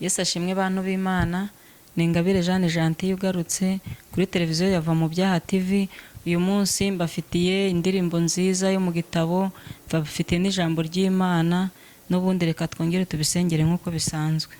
Yesu ashimwe bantu b'Imana. Ni Ingabire Jeanne Gentille ugarutse kuri televiziyo ya Va mu Byaha TV. Uyu munsi mbafitiye indirimbo nziza yo mu gitabo, mbafitiye n'ijambo ry'Imana. N'ubundi reka twongere tubisengere nk'uko bisanzwe.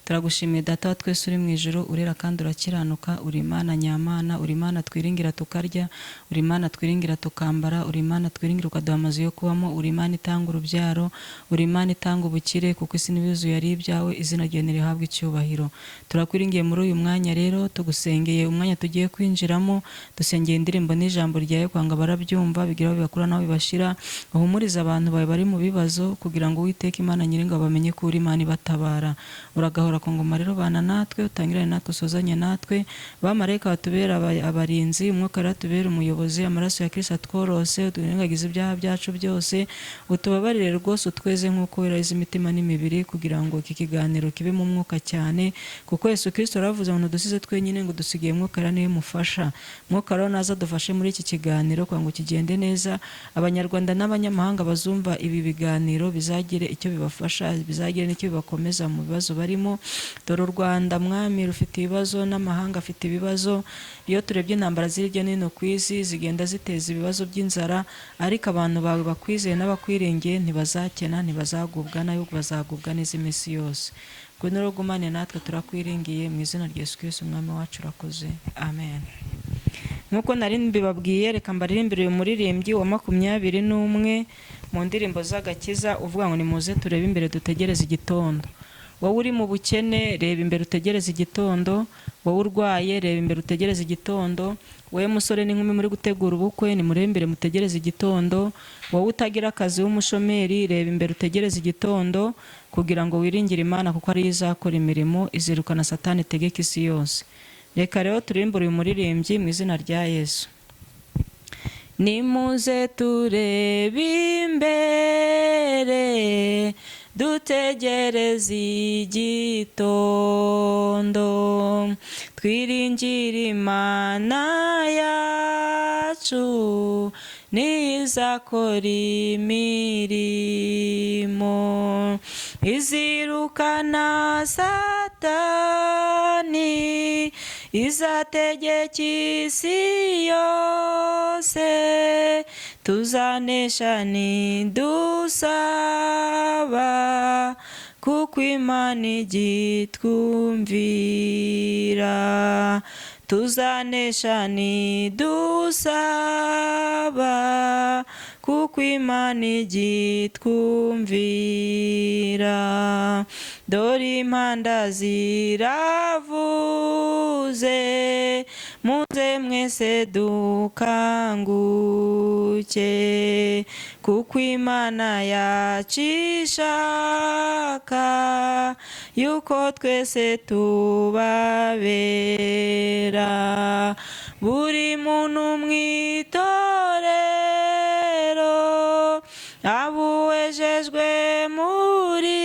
Turagushimiye Data wa twese uri mu ijuru, urera kandi urakiranuka, uri Imana nyamana, uri Imana twiringira tukarya, uri Imana twiringira tukambara, uri Imana twiringira ukaduha amazu yo kubamo, uri Imana itanga urubyaro, uri Imana itanga ubukire, kuko isi n'ibiyuzuye ari ibyawe, izina ryawe nirihabwe icyubahiro. Turakwiringiye muri uyu mwanya rero, tugusengeye umwanya tugiye kwinjiramo, dusengeye indirimbo n'ijambo ryawe kwanga barabyumva, bigira aho bibakura n'aho bibashira, uhumurize abantu bawe bari mu bibazo, kugira ngo Uwiteka Imana Nyiringabo bamenye ko uri Imana ibatabara. Uragahora ku ngoma rero, bana natwe, utangirane natwe, usozanye natwe, bamarayika batubera abarinzi, umwuka rero atubere umuyobozi, amaraso ya Kristo atworose, uturengagize ibyaha byacu byose, utubabarire rwose, utweze nk'uko werahiza imitima n'imibiri, kugira ngo iki kiganiro kibe mu mwuka cyane, kuko Yesu Kristo yaravuze ngo ntudusize twenyine, ngo dusigaye mwuka rero niwe mufasha. Mwuka rero naza adufashe muri iki kiganiro kugira ngo kigende neza, Abanyarwanda n'abanyamahanga bazumva ibi biganiro bizagire icyo bibafasha, bizagire n'icyo bibakomeza mu bibazo barimo. Dore u Rwanda Mwami rufite ibibazo, n'amahanga afite ibibazo. Iyo turebye intambara ziri hirya no hino ku isi zigenda ziteza ibibazo by'inzara, ariko abantu bawe bakwizeye n'abakwiringiye ntibazakena, ntibazagubwa nabi, bazagubwa neza iminsi yose. Ngwino rero ugumane natwe, turakwiringiye mu izina rya Yesu Kristo Umwami wacu, urakoze, amen. Nk'uko nari mbibabwiye, reka mbaririmbire uyu muririmbyi wa 21 mu ndirimbo z'agakiza uvuga ngo nimuze turebe imbere dutegereze igitondo. Wowe uri mu bukene, reba imbere utegereze igitondo. Wowe urwaye, reba imbere utegereze igitondo. Wowe musore n'inkumi muri gutegura ubukwe, nimurebe imbere mutegereze igitondo. Wowe utagira akazi w'umushomeri, reba imbere utegereze igitondo, kugira ngo wiringire Imana, kuko ariyo izakora imirimo, izirukana Satani itegeka isi yose. Reka rero turimbure uyu muririmbyi mu izina rya Yesu. Nimuze turebe imbere dutegereze igitondo, twiringire Imana yacu, nizakora imirimo, izirukana Satani, izategeka isi yose, tuzanesha nidusaba, kuko Imana igitwumvira. Tuzanesha nidusaba, kuko Imana igitwumvira. Dore impanda ziravuze, muze mwese dukanguke, kuko Imana yacu ishaka yuko twese tubabera. Buri muntu mu itorero abuwejejwe muri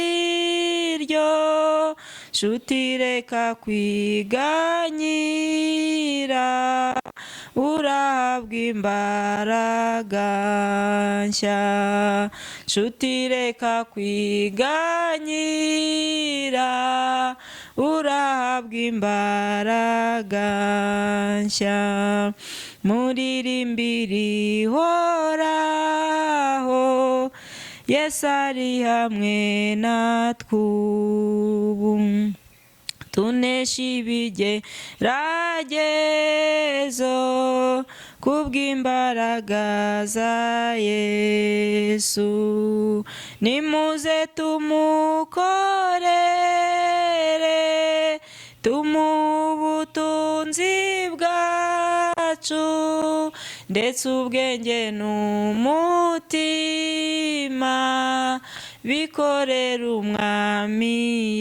ryo. Nshuti, reka kwiganyira, urahabwa imbaraga nshya. Nshuti, reka kwiganyira, urahabwa imbaraga nshya. Muririmbire Ihoraho, Yesu ari hamwe natwe ubu, tunesha ibigeragezo kubw'imbaraga za Yesu. Nimuze tumukorere, tumuhe ubutunzi bwacu, ndetse ubwenge n'umutima bikorera Umwami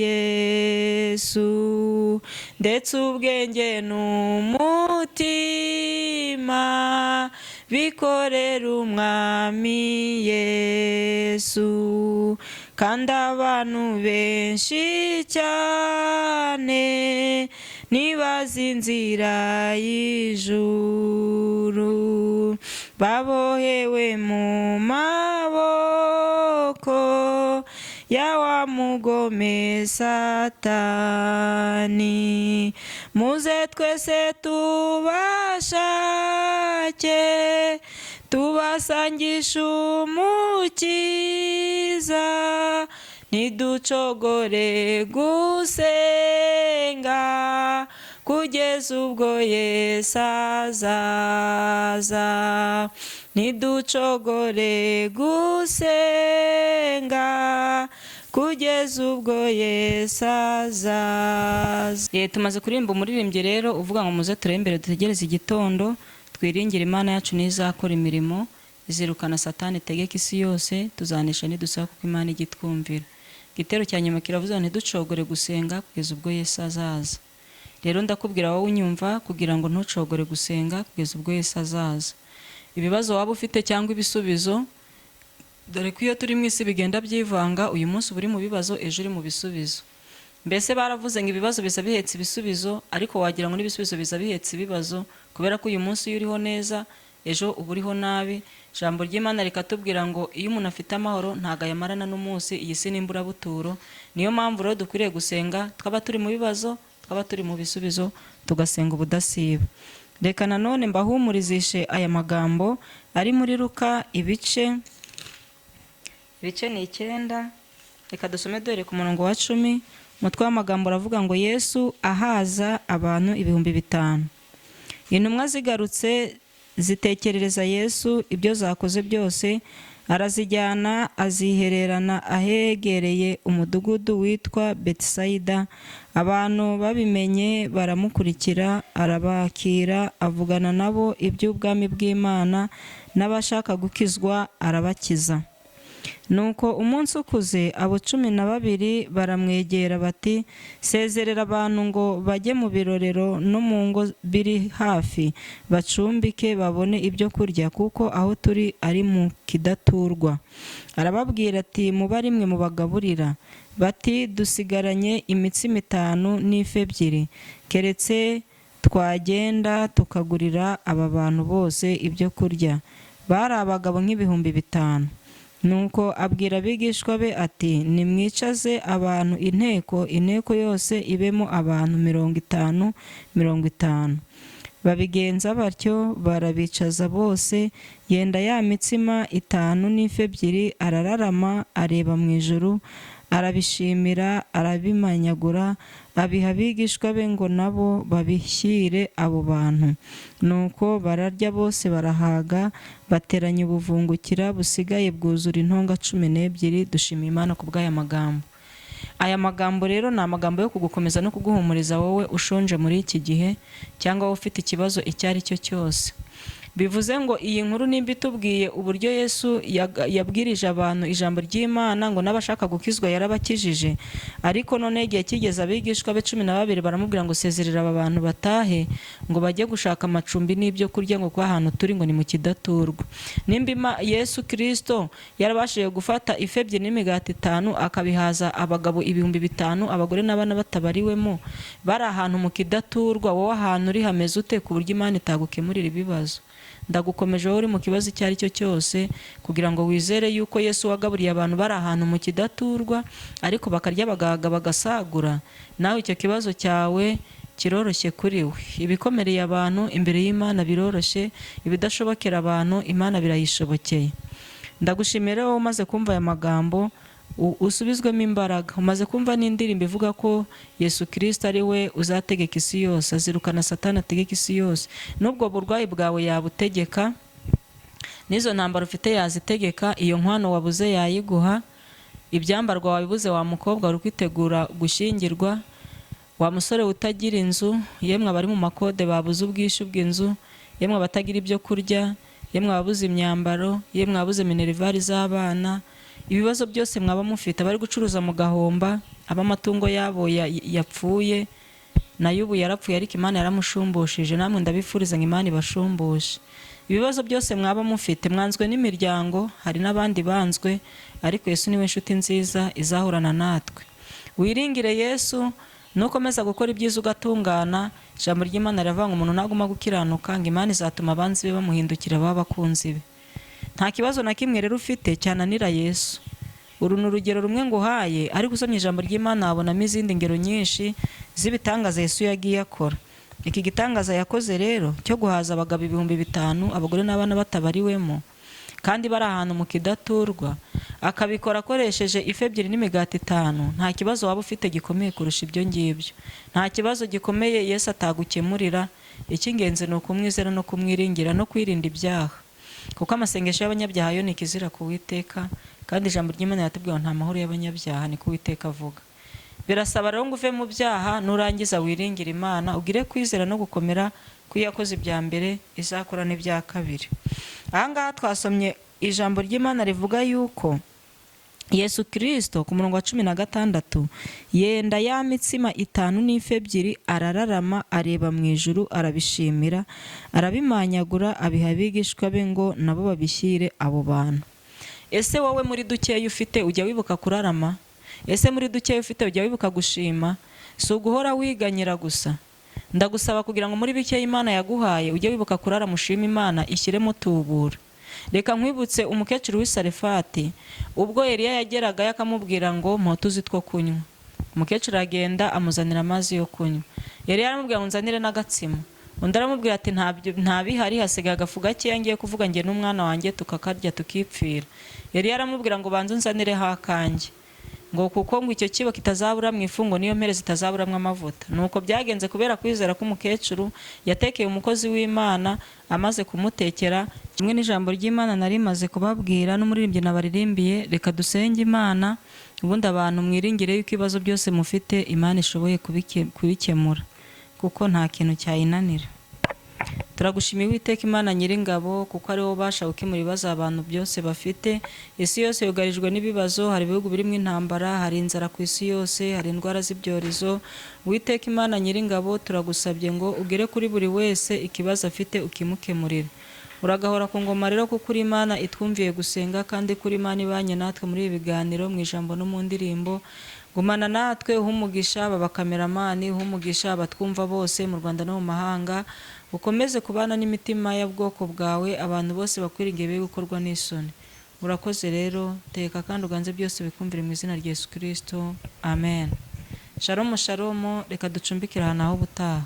Yesu, ndetse ubwenge n'umutima bikorera Umwami Yesu. Kandi abantu benshi cyane ntibazi inzira y'ijuru, babohewe mu maboko. Ya wa mugome Satani. Muze twese tubashake, tubasangishe Umukiza, ntiducogore gusenga kugeza ubwo Yesu azaza, ntiducogore gusenga kugeza ubwo Yesu azaza. Tumaze kuririmba umuririmbyi rero uvuga ngo muze turembere dutegereze igitondo, twiringire Imana yacu n'izakora imirimo, izirukana Satani itegeka isi yose, tuzanesha nidusaba kuko Imana ijya itwumvira. Igitero cya nyuma kiravuze ngo ntiducogore gusenga kugeza ubwo Yesu azaza. Rero ndakubwira wowe unyumva kugira ngo ntucogore gusenga kugeza ubwo Yesu azaza. Ibibazo waba ufite cyangwa ibisubizo, dore ko iyo turi mu isi bigenda byivanga, uyu munsi uba uri mu bibazo, ejo uri mu bisubizo. Mbese baravuze ngo ibibazo biza bihetse ibisubizo, ariko wagira ngo n'ibisubizo biza bihetse ibibazo, kubera ko uyu munsi iyo uriho neza, ejo uba uriho nabi. Ijambo ry'Imana rikatubwira ngo iyo umuntu afite amahoro ntago ayamarana n'umunsi, iyi si ni imburabuturo. Niyo mpamvu rero dukwiriye gusenga, twaba turi mu bibazo, twaba turi mu bisubizo, tugasenga ubudasiba. Reka nanone mbahumurizishe aya magambo ari muri Luka ibice 9, reka dusome duhere ku murongo wa 10. Umutwe w'amagambo uravuga ngo Yesu ahaza abantu 5000. Intumwa zigarutse zitekerereza Yesu ibyo zakoze byose, arazijyana azihererana ahegereye umudugudu witwa Betisayida. Abantu babimenye baramukurikira, arabakira, avugana nabo iby'ubwami bw'Imana, n'abashaka gukizwa arabakiza. Nuko umunsi ukuze abo 12 baramwegera bati, sezerera abantu ngo bajye mu birorero no mu ngo biri hafi, bacumbike babone ibyo kurya, kuko aho turi ari mu kidaturwa. Arababwira ati, mube ari mwe mubagaburira. Bati, dusigaranye imitsima 5 n'ifi 2, keretse twagenda tukagurira aba bantu bose ibyo kurya. Bari abagabo nk'ibihumbi 5. Nuko abwira abigishwa be ati, nimwicaze abantu inteko, inteko yose ibemo abantu 50 50. Babigenza batyo, barabicaza bose. Yenda ya mitsima 5 n'ifi 2, arararama areba mu ijuru, arabishimira, arabimanyagura, abiha abigishwa be ngo nabo babishyire abo bantu. Nuko bararya bose barahaga, bateranya ubuvungukira busigaye bwuzura intonga 12. Dushimiye Imana ku bw'aya magambo. Aya magambo rero ni amagambo yo kugukomeza no kuguhumuriza wowe ushonje muri iki gihe, cyangwa wowe ufite ikibazo icyo ari cyo cyose. Bivuze ngo iyi nkuru nimba itubwiye uburyo Yesu yabwirije abantu ijambo ry'Imana ngo n'abashaka gukizwa yarabakijije, ariko none igihe kigeze abigishwa be 12 baramubwira ngo sezerera aba bantu batahe, ngo bajye gushaka amacumbi n'ibyo kurya, ngo kwa hantu turi ngo ni mu kidaturwa. Nimba Yesu Kristo yarabashije gufata ifi 2 n'imigati 5 akabihaza abagabo 5000, abagore n'abana batabariwemo, bari ahantu mu kidaturwa, wowe ahantu uri hameze ute ku buryo Imana itagukemurira ibibazo? Ndagukomeje wowe uri mu kibazo icyo ari cyo cyose, kugira ngo wizere yuko Yesu wagaburiye abantu bari ahantu mu kidaturwa, ariko bakarya bagahaga bagasagura, nawe icyo kibazo cyawe kiroroshye kuri we. Ibikomereye abantu imbere y'Imana biroroshye, ibidashobokera abantu Imana birayishobokeye. Ndagushimira wowe umaze kumva aya magambo, usubizwemo imbaraga. Umaze kumva n'indirimbo ivuga ko Yesu Kristo ari we uzategeka isi yose, azirukana Satani ategeka isi yose. N'ubwo burwayi bwawe yabutegeka, n'izo ntambara ufite yazitegeka, iyo nkwano wabuze yayiguha, ibyambarwa wabibuze wa mukobwa uri kwitegura gushyingirwa, wa musore utagira inzu, yemwe abari mu makode babuze ubwishyu bw'inzu, yemwe abatagira ibyo kurya, yemwe ababuze imyambaro, yemwe ababuze minerivare z'abana, ibibazo byose mwaba mufite, abari gucuruza mu gahomba, ab'amatungo yabo yapfuye, nayo ubu yarapfuye ariko Imana yaramushumbushe, namwe ndabifuriza ngo Imana ibashumbushe. Ibibazo byose mwaba mufite, mwanzwe n'imiryango, hari n'abandi banzwe, ariko Yesu niwe nshuti nziza izahorana natwe. Wiringire Yesu, nukomeza gukora ibyiza ugatungana. Ijambo ry'Imana riravuga ngo umuntu naguma gukiranuka, ngo Imana izatuma abanzi be bamuhindukira baba abakunzi be. Nta kibazo na kimwe rero ufite cyananira Yesu. Uru ni urugero rumwe nguhaye, ariko usomye ijambo ry'Imana wabonamo izindi ngero nyinshi z'ibitangaza Yesu yagiye akora. Iki gitangaza yakoze rero cyo guhaza abagabo 5000, abagore n'abana batabariwemo, kandi bari ahantu mu kidaturwa, akabikora akoresheje ifi 2 n'imigati 5, nta kibazo waba ufite gikomeye kurusha ibyo ngibyo. Nta kibazo gikomeye Yesu atagukemurira. Icy'ingenzi ni ukumwizera no kumwiringira no kwirinda ibyaha, kuko amasengesho y'abanyabyaha yo ni ikizira ku Uwiteka, kandi ijambo ry'Imana riratubwira ngo nta mahoro y'abanyabyaha, niko Uwiteka avuga. Birasaba rero ngo uve mu byaha, nurangiza wiringire Imana, ugire kwizera no gukomera ko iyo yakoze ibya mbere izakora n'ibya kabiri. Aha ngaha twasomye ijambo ry'Imana rivuga yuko Yesu Kristo ku murongo wa 16 yenda ya mitsima 5 n'ifi 2, arararama areba mu ijuru, arabishimira, arabimanyagura, abiha abigishwa be ngo nabo babishyire abo bantu. Ese wowe muri dukeya ufite ujya wibuka kurarama? Ese muri dukeya ufite ujya wibuka gushima? Si uguhora wiganyira gusa. Ndagusaba kugira ngo muri bikeya Imana yaguhaye ujye wibuka kurarama, ushima Imana, ishyiremo tubura. Reka nkwibutse umukecuru w'i Sarefati, ubwo Eliya yageragayo akamubwira ngo mpa utuzi two kunywa. Umukecuru aragenda amuzanira amazi yo kunywa. Eliya aramubwira ngo nzanire n'agatsima. Undi aramubwira ati nta bihari, hasigaye agafu gakeya ngiye kuvuga njye n'umwana wanjye tukakarya tukipfira. Eliya aramubwira ngo banze unzanireho akanjye, ngo kuko ngo icyo kibo kitazabura mu ifu, ngo niyo mpere zitazaburamwo amavuta. Nuko byagenze kubera kwizera k'umukecuru, yatekeye umukozi w'Imana, amaze kumutekera kimwe n'ijambo ry'Imana nari maze kubabwira n'umuririmbyi nabaririmbiye. Reka dusenge Imana, ubundi abantu mwiringire yuko ibibazo byose mufite Imana ishoboye kubikemura, kuko nta kintu cyayinanira. Turagushimiye Uwiteka Imana Nyiringabo, kuko ari wowe ubasha gukemura ibibazo abantu byose bafite. Isi yose yugarijwe n'ibibazo, hari ibihugu birimo intambara, hari inzara ku isi yose, hari indwara z'ibyorezo. Uwiteka Imana Nyiringabo, turagusabye ngo ugere kuri buri wese ikibazo afite ukimukemurire. Uragahora ku ngoma rero, kuko uri Imana itwumviye gusenga, kandi kuri Imana ibanye natwe muri ibi biganiro, mu ijambo no mu ndirimbo. Gumana natwe, uhe umugisha aba bakameramani, uhe umugisha abatwumva bose mu Rwanda no mu mahanga. Ukomeze kubana n'imitima y'ubwoko bwawe, abantu bose bakwiringiye be gukorwa n'isoni. Urakoze rero, teka kandi uganze byose bikumvire mu izina rya Yesu Kristo, amen. Shalom shalom, reka ducumbikire ahantu aho ubutaha.